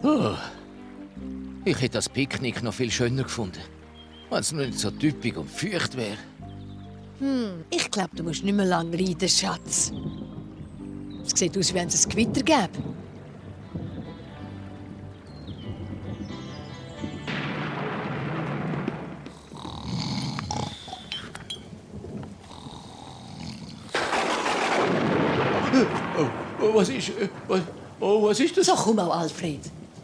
Oh. Ich hätte das Picknick noch viel schöner gefunden, wenn es nur nicht so typisch und feucht wäre. Ich glaube, du musst nicht mehr lange reiten, Schatz. Es sieht aus, wie wenn es ein Gewitter gäbe. Was ist... was ist das? So, komm auch, Alfred.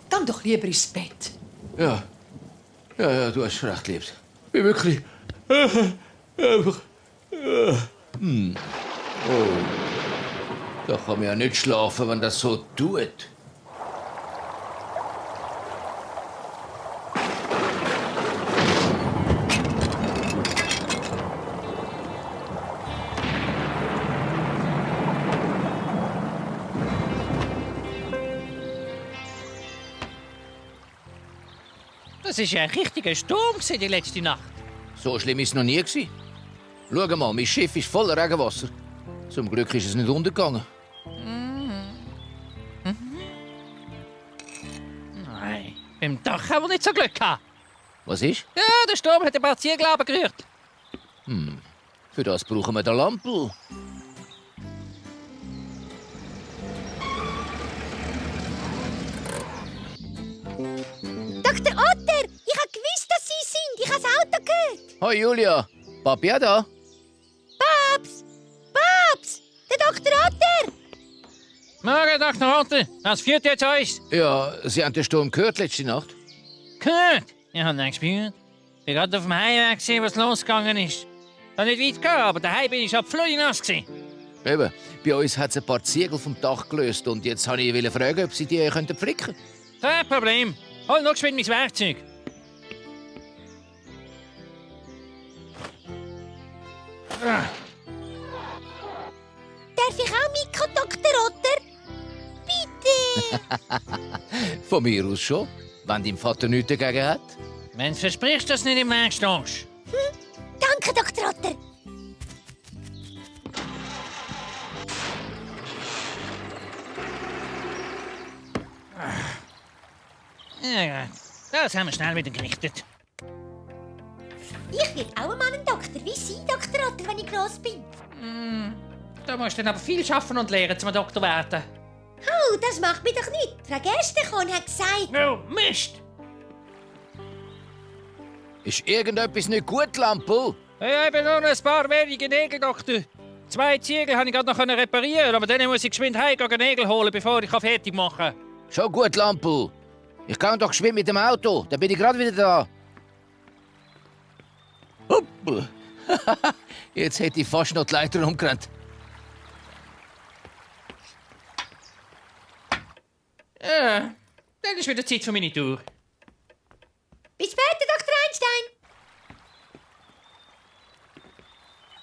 Geh doch lieber ins Bett. Ja, du hast recht, Liebs. Ich bin wirklich... einfach... Oh. Da kann man ja nicht schlafen, wenn das so tut. Das war ja ein richtiger Sturm die letzte Nacht. So schlimm war es noch nie. Schau mal, mein Schiff ist voller Regenwasser. Zum Glück ist es nicht untergegangen. Nein, beim Dach haben wir nicht so Glück gehabt. Was ist? Ja, der Sturm hat ein paar Ziegel gerührt. Für das brauchen wir den Lampel. Dr. Otter, ich habe gewusst, dass Sie sind. Ich habe das Auto gehört. Hoi Julia, Papi auch da? Babs! Babs! Der Dr. Otter! Morgen, Dr. Otter. Was führt jetzt euch? Ja, Sie haben den Sturm gehört letzte Nacht. Gehört? Ich habe nicht gespürt. Ich bin gerade auf dem Heimweg gesehen, was losgegangen ist. Ich habe nicht weit gehen, aber daheim bin ich abfluinass gewesen. Eben, bei uns hat es ein paar Ziegel vom Dach gelöst und jetzt wollte ich fragen, ob Sie die flicken könnten. Kein Problem. Hol noch geschwind mein Werkzeug. Darf ich auch mitkommen, Dr. Otter? Bitte! Von mir aus schon, wenn dein Vater nichts dagegen hat. Wenn du versprichst, dass du nicht im Weg stehst. Danke, Dr. Otter. Ja, gut. Das haben wir schnell wieder gerichtet. Ich will auch einmal einen Doktor wie Sie, Dr. Otter, wenn ich gross bin. Da musst du dann aber viel arbeiten und lernen, zum Doktor werden. Oh, das macht mich doch nicht. Frau Gerstekorn hat gesagt... Oh, Mist! Ist irgendetwas nicht gut, Lampel? Ich habe nur noch ein paar wenige Nägel, Doktor. 2 Ziegel konnte ich gerade noch reparieren, aber dann muss ich geschwind heimgehen Nägel holen, bevor ich fertig machen kann. Schon gut, Lampel. Ich kann doch geschwind mit dem Auto, dann bin ich gerade wieder da. Hopp. Jetzt hätte ich fast noch die Leiter umgerannt. Ja, dann ist wieder Zeit für meine Tour. Bis später, Dr. Einstein.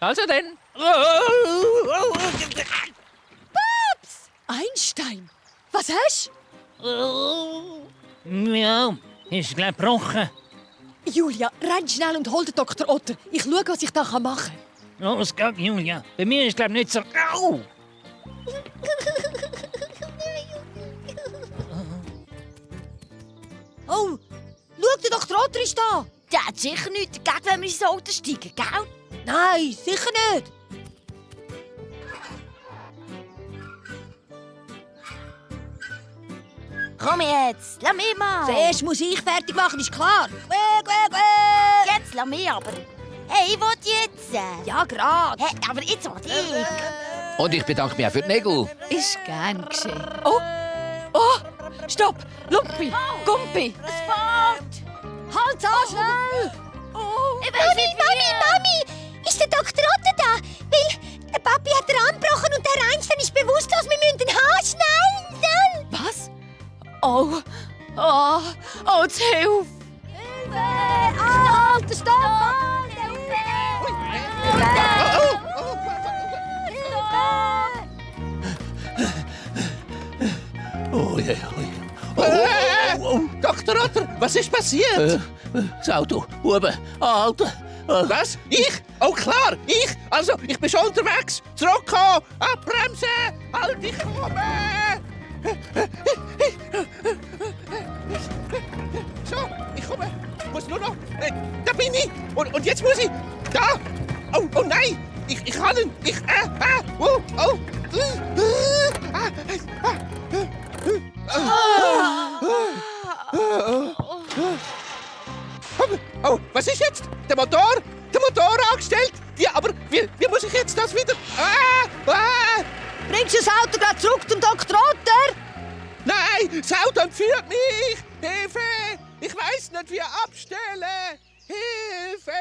Also dann. Einstein, was hast Ja, ist gleich gebrochen. du? Julia, renn schnell und hol den Dr. Otter. Ich schaue, was ich da machen kann. Los, geht, Julia. Bei mir ist glaube nicht so... Au! Oh, schau, der Dr. Otter ist da. Der hat sicher nichts dagegen, wenn wir ins Auto steigen, gell? Nein, sicher nicht. Komm jetzt, lass mich mal. Zuerst muss ich fertig machen, ist klar. Jetzt lass mich aber. Hey, ich will jetzt. Ja, gerade. Hey, aber jetzt will ich. Und ich bedanke mich auch für die Nägel. Ist gern geschehen. Oh, stopp. Lumpi, Gumpi. Es fährt. Halt an, schnell. Oh. Ich weiß nicht, Mami! Ist der Dr. Otter da? Weil der Papi hat den Arm gebrochen und der Einstein ist bewusstlos. Wir müssen den Haar schnell. Was? Oh, jetzt hilf. Halt, stopp! Oh ja. Dr. Otter, was ist passiert? Das Auto, Buben, anhalten. Was? Ich? Oh klar, ich bin schon unterwegs. Zurückkommen, abbremsen, halt, ich komme. So, ich komme. Ich muss nur noch, da bin ich. Und jetzt muss ich, da. Oh nein, ich kann ihn. Oh, was ist jetzt? Der Motor angestellt? Ja, aber wie muss ich jetzt das wieder... Bringst du das Auto gerade zurück zum Dr. Otter? Nein, das Auto entführt mich! Hilfe! Ich weiss nicht, wie abstellen! Hilfe!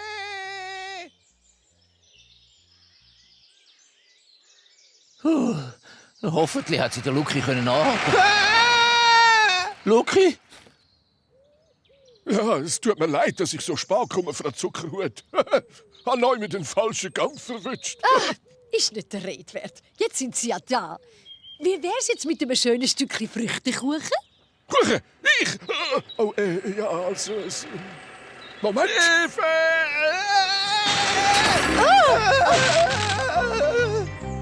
Hoffentlich hat sie der Luki anhalten können. Luki? Ja, es tut mir leid, dass ich so spät komme, Frau Zuckerhut. Habe neu mit den falschen Gang verwünscht. Ist nicht der Rede wert. Jetzt sind sie ja da. Wie wär's jetzt mit einem schönen Stückchen Früchtekuchen? Kuchen, ich? Ja, also... Moment. Hilfe!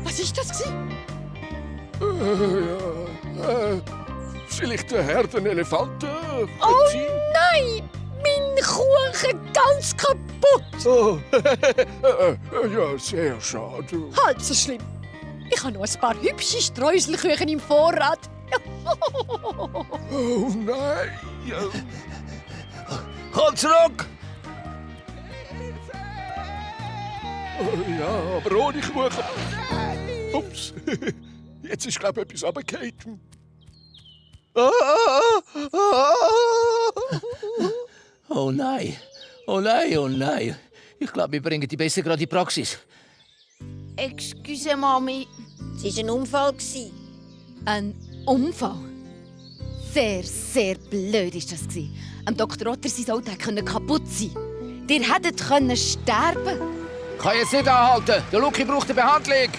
Was ist das gewesen? Vielleicht der Herr den Elefanten? Oh nein! Mein Kuchen ganz kaputt! Oh, ja, sehr schade. Halb so schlimm. Ich habe noch ein paar hübsche Streuselkuchen im Vorrat. Oh nein. Ja. Komm zurück! Oh, ja, aber ohne Kuchen. Ups. Jetzt ist, glaube ich, etwas runtergefallen. Oh nein. Oh nein, oh nein. Ich glaube, wir bringen die besser gerade in die Praxis. Excuse, Mami. Es war ein Unfall. Ein Unfall? Sehr, sehr blöd war das. Am Dr. Otter sein Auto konnte kaputt sein. Ihr hättet sterben können. Kann jetzt nicht anhalten. Der Luki braucht eine Behandlung.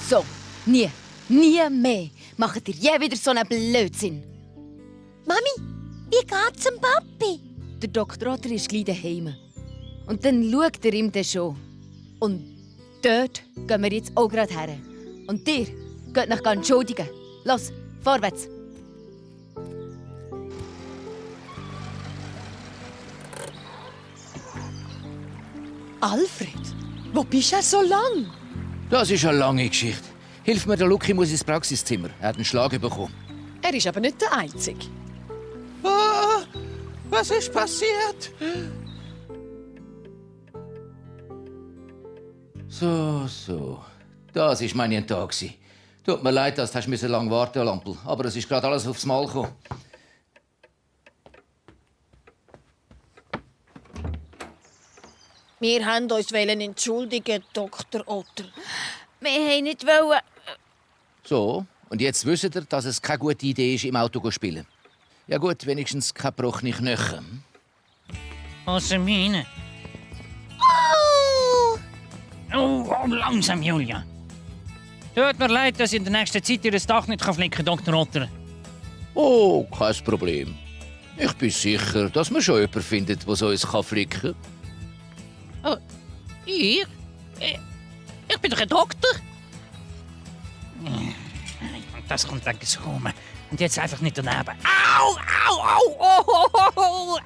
So, nie mehr macht ihr je wieder so einen Blödsinn. Mami, wie geht's dem Papi? Der Dr. Otter ist gleich daheim. Und dann schaut er ihm dann schon. Und dort gehen wir jetzt auch gerade her. Und ihr geht nach entschuldigen. Los, vorwärts. Alfred, wo bist du so lang? Das ist eine lange Geschichte. Hilf mir, der Luki muss ins Praxiszimmer. Er hat einen Schlag bekommen. Er ist aber nicht der Einzige. Was ist passiert? So. Das war mein Tag. Tut mir leid, dass du lange warten musst, Lampel. Aber es ist gerade alles aufs Mal gekommen. Wir wollten uns entschuldigen, Dr. Otter. Wir wollten nicht wollen. So, und jetzt wisst ihr, dass es keine gute Idee ist, im Auto zu spielen. Ja gut, wenigstens kein gebrochene Knochen. Außer meine. Oh, langsam, Julia. Tut mir leid, dass ich in der nächsten Zeit Ihr Dach nicht flicken kann, Dr. Otter. Oh, kein Problem. Ich bin sicher, dass man schon jemanden findet, der so uns flicken kann. Oh, ich? Ich bin doch ein Doktor. Das kommt dann so rum. Und jetzt einfach nicht daneben. Au, au, au, oh, oh, oh, oh,